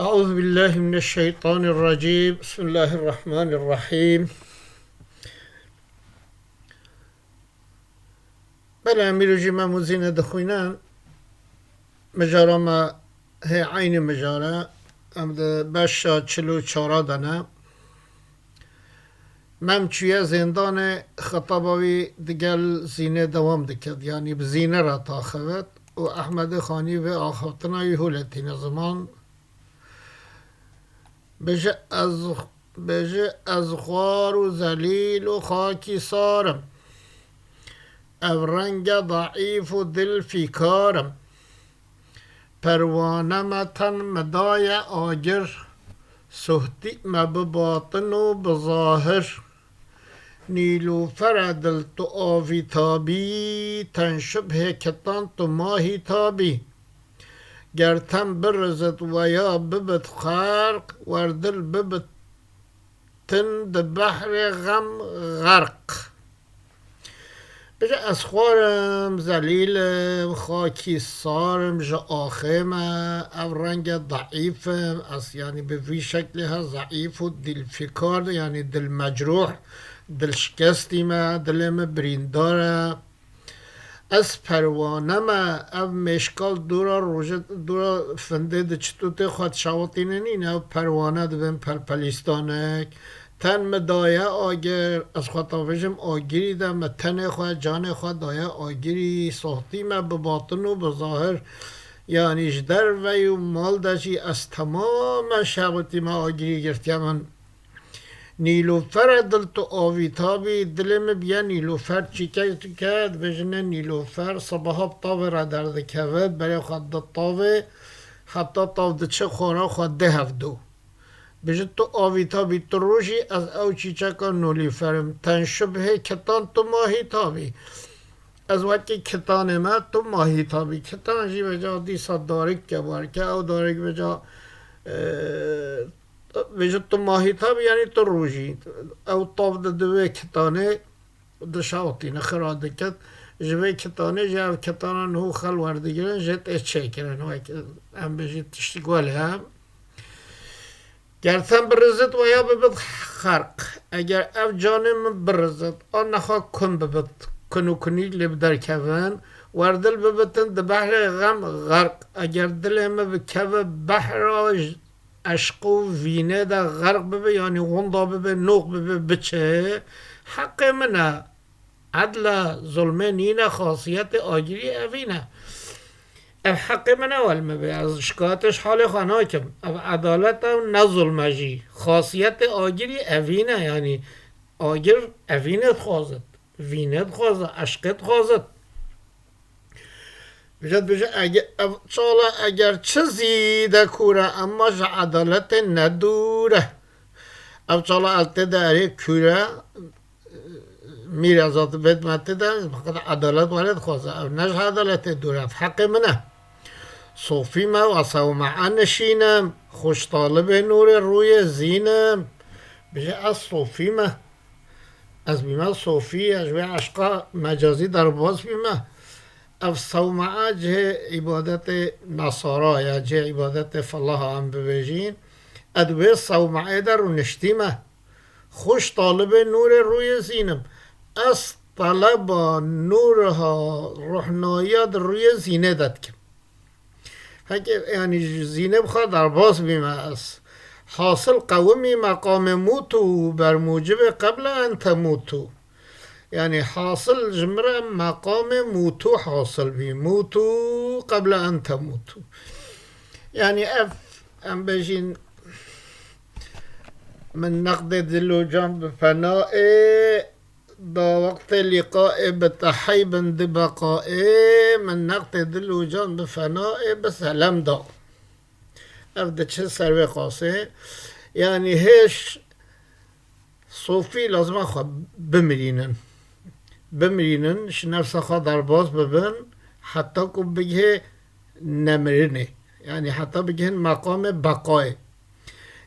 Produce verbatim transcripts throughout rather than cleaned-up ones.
أعوذ بالله من الشيطان الرجيم. بسم الله الرحمن الرحيم. Belê, em îro jî Mem û Zîne dixwînin. Mijara me hê eynî mijare. Em di beşa çil û çara de ne. Mem çûye zêndanê, xitaba wî digel Zînê dewam diket. Yanî bi Zîne re taxivit û Ehmedê Xanî vê axaftina wî hûletîne ziman. Bêje ez, bêje ez xwar û zelîl û xakî sar im. Ev renge daîf û dilfîkar im. Perwane me ten mi daye agir, suhtî me bi batin û bi zahir. Nîlûfere dil tu avî tabî, ten şibhê kitan tu mahî tabî. Ger ten birizit weya bibit xerq, werdil bibit tin di behrê xem xerq. Bêje ez xwar im, zelîl im, xakî sar im, ji axê me, ev renge daîf im, ez, yanî bi vî şeklê he zeîf û dilfîkar, yanî dilmecrûh, dilşikestî me, dilê min birîndar e. Ez perwane me, ev mêşkal dora roje, dora findê di çitûtê xwe dişewitîne nîne, ew perwane dibin pelpelîstanek. Ten mi daye agir, ez xwe tavêjim agirî de, me tenê xwe, canê xwe daye agirî, sohtî me bi batin û bi zahir, yanî ji derveyî û mal de jî ez temamen şewitî me agirî girtiye min. Nîlûfere dil tu avî tabî, dilê min biye nîlûfer çîkek dike, dibêjine nîlûfer, sibaha bi tavê re derdikeve, berê xwe di tavê, heta tav diçe xwara xwe dê hevdû. Bêje tu avî tabî, tu rojî ez ew çîçeka nolîfer im. Ten şibhê kitan tu mahî tabî. Ez wekî kitanê me, tu mahî tabî. Kitan jî veca dîsa darik ke, barke ew darik veca, e, veca tu mahî tabî, yanî tu rojî. Ew tav di divê kitanê dişawtîne, xira diket. Ji vê kitanê jî ev kitana niho xel werdigirin, jê tê çêkirin. Wek em bêjî tiştî guelê he. Ger ten birizit weya bibit xerq. Eger ev canê min birizit, a nexa kun bibit, kun û kunî lê bi derkevin, werdil bibitin di behrê xem xerq. Eger dilê min bikeve behra j-, eşq û vînê de xerq bibe, yanî winda bibe, noq bibe, biçe, heqê min e. Edla zulmê nîne, xasiyetê agirî evîne. Ev heqê min e, wel min be, ez şikayetê ji halê xwe nakim. Ev edalet e û ne zulm e jî. Xasiyetê agirî evîne, yanî agir evîne dixwazit, vîne dixwazit, eşqê dixwazit. Bêje, bêje, ege-, ev çala eger çi zî de kûr e, emma ji edaletê ne dûr e. Ev çala el tê de erê kûr e, mîr ezad bêt me tê de, feqet edalet were dixwaze. Ev ne ji edaletê dûr e, ev heqê min e. Sofî me, wa sewmea nişînim, xweş talibê nûrê rûyê zînim. Bêje ez sofî me. Ez bîme sofî, ez ji vê eşqa mecazî derbas bîme. Ev sewmea cihê îbadetê nesara ye, cihê îbadetê felaha em bibêjîn. Ez di wê sewmeê de rûniştîme. Xweş talibê nûrê rûyê zînim. Ez teleba nûriha ruhnayiya di rûyê zînê de dikim. Heke, yanî ji zînê bi xwe derbas bîme ez. Hasil qewimî meqamê mûtû ber mûcibê qebla en temûtû. Yanî hasil ji min re meqamê mûtû hasil bî. Mûtû qebla en temûtû. Yanî ev, em bêjîn, min neqdê dil û can bi fena ê, da wextê lîqaê bi teheybin di beqaê, min neqdê dil û can bi fena ê bi selem da. Ev diçe ser vê qasê. Yanî hêj sofî lazim e xwe bimirînin. Bimirînin, ji nefsa xwe derbas bibin, heta ku bigihê nemirinê. Yanî heta bigihin meqamê beqayê.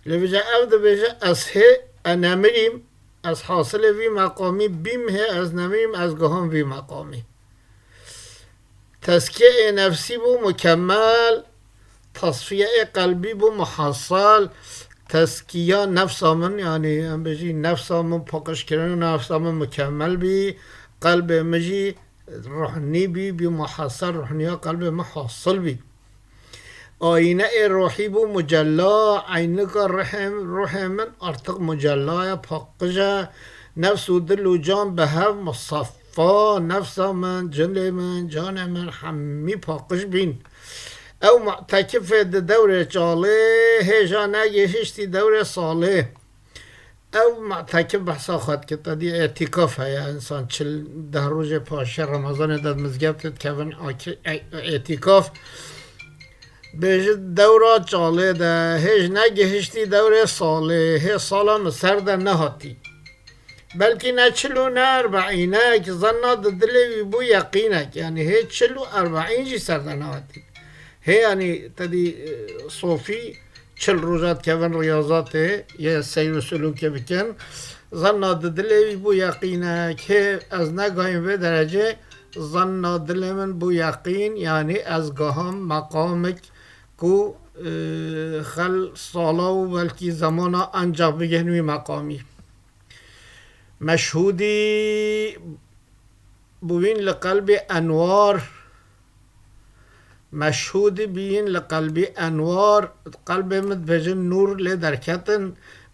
Lê vêca ev dibêje, ez hê, e nemirîm, ez hasilê vî meqamî bîm hê, ez nemirîm, ez giham vî meqamî. Tezkiyeyê nefsî bû mukemmel, Tasfiyeyê qelbî bû muhasal, teskiya nefsa min, yanî em bêjî nefsa min paqijkirin û nefsa min mukemmel bî, qelbê min jî ruhnî bî, bî muhasal, ruhniya qelbê min hasil bî. Ayîneyê ruhî bû mucella, eynika ruhê, ruhê min artık mucella ye, paqij e. Nefs û dil û can bi hev musaffa, nefsa min, cilê min, canê min hemî paqij bîn. Ew mu'tekifê di dewrê çalê, hêja negihiştî dewrê salê. Ew mu'tekif behsa xwe dike, te dî îtîkaf heye, însan çil deh rojê paşê Remezanê de di mizgeftê dikevin akî-, e-, îtîkaf. Bêje dewra çalê de, hêj negihiştî dewrê salê, hê sala min ser de nehatî. Belkî ne çil û ne erbeînek, zanna di dilê wî bû yeqînek. Yanî hê çil û erbeîn jî ser de nehatî. Hê, yanî te dî, e, sofî çil roja dikevin riyazatê, yê seyr û sulûkê bikin. Zanna di dilê wî bû yeqînek. Hê ez negayîm vê derecê, zanna dilê min bû yeqîn, yanî ez gaham meqamik ku, e, xel sala û belkî zemana ancak bigihn wî meqamî. Meşhûdî bûyîn li qelbê enwar, meşhûdî bîyîn li qelbî enwar, qelbê min dibêjin nûr lê derketin,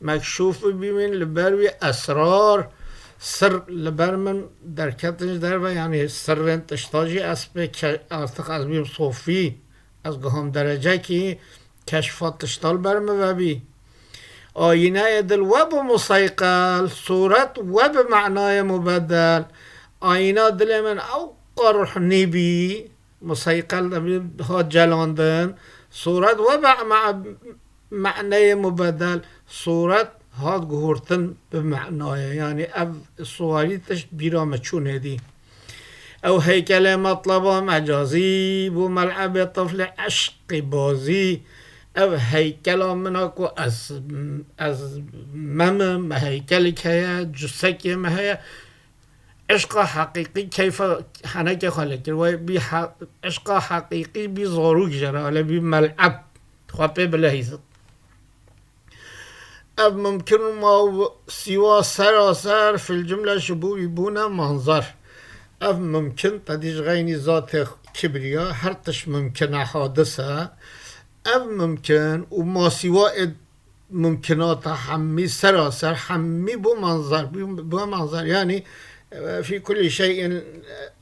mekşûfî bîyîn li ber wî esrar, sir li ber min derketin ji derve, yanî sirrên tişta jî ez pê ke-, artık ez bîm sofî. Ez giham derecekî keşfa tişta li ber min vebî. Ayîneyê dil we bi museyqel, sûret we bi menayê mubedel. Ayîna dilê min ewqa ruhnî bî, museyqel de bî, hat celandin. Sûret we bi me-, menayê mubedel, sûret hat guhurtin bi menayê. Yanî ev siwarî tişt bîra min çû nêdî. Ew heykelê metleba mecazî bû mel'ebê tiflê eşqî bazî. Ev heykela min a ku ez, ez mem im, me heykelik heye, cusekê me heye. Eşqa heqîqî keyfa henekê xwe lê kir. Wê bî he-, eşqa heqîqî bî zarok jê re, wele bî mel'eb. Xwe pê bilehîzin. Ev mumkin û ma û siwa seraser fil cumle ji bo wî bûne manzar. Ev mumkin, te dî ji xeynî zatê kibriya, her tişt mumkin e, hadis e. Ev mumkin û ma siwa ê mumkinata hemî seraser, hemî bû manzar, bû, bû manzar. Yanî, e, fî kulli şeyin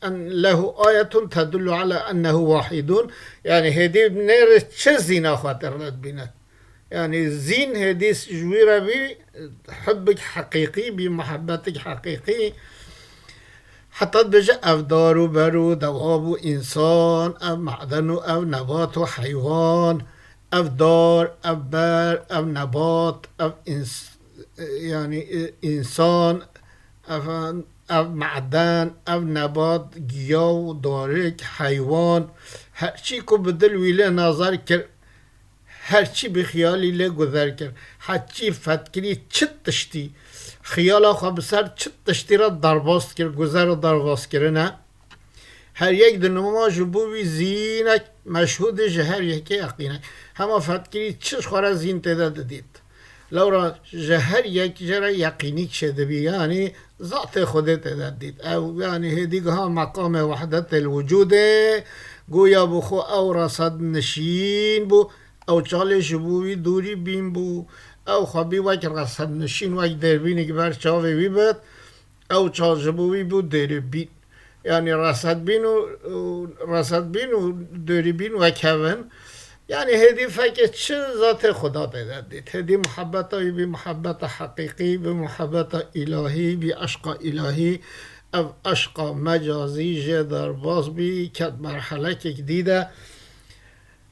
en lehu ayetun tedullu ala ennehu wahidun. Yanî hêdî nêrê çi zîna xwe tê re dibîne. Yanî zîn hêdî ji wî re bî, hubbik heqîqî bî, muhebbetik heqîqî. Heta dibêje ev dar û ber û dewab û însan, ev meden û ev nebat û heywan, ev dar, ev ber, ev nebat, ev îns-, yanî, e, însan, ev, ev meden, ev nebat, giya û darik, heywan, her çî ku bi dil wî lê nazar kir, her çî bi xiyalî lê guzer kir. Her çî fetkirî çi tiştî, xiyala xwe bi ser çi tiştî re derbas dikir, guzer û derbas kirine. Her yek di numa ji bo wî zînek, meşhûdê ji her yekê yeqînek. Hema fetkirî çi ji xwe re zîn tê de didît. Lewra ji her yek jê re yeqînîk çêdibî, yanî zatê Xwedê tê de dît. Ew, yanî hêdî giha meqamê wehdetê li wicûdê, goya bi xwe ew resednişîn bû, ew çalê ji bo wî dûrî bîn bû, ew xwe bî wek resednişîn, wek dêrbînî ki ber çavê wî bit, ew çal ji bo wî bû dêrîbîn. Yanî resedbîn û, û resedbîn û dêrîbîn wek hev in. Yanî hêdî fekê çi zatê Xuda tê de dît. Hêdî muhebbeta wî bî muhebbeta heqîqî, bî muhebbeta îlahî, bî eşqa îlahî. Ev eşqa mecazî jê derbas bî, ket merhelekek dî de.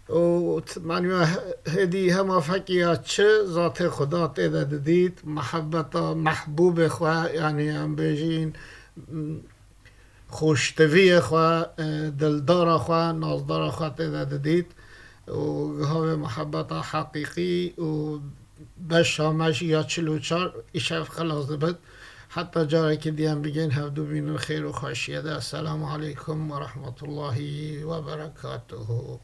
Û t-, manîya he-, hêdî hema fekê ya çi zatê Xuda tê de didît, muhebbeta mehbûbê xwe, yanî em bêjîn, m-, xweştiviyê xwe, e, dildara xwe, nazdara xwe tê de didît û giha vê muhebbeta heqîqî û beşa me jî ya çil û çar îşev xilas dibit. Heta carekî dî em bigihên hevdû bînin xêr û xweşiyê de. Esselamu aleykum ve rahmetullahi ve berekatuhu.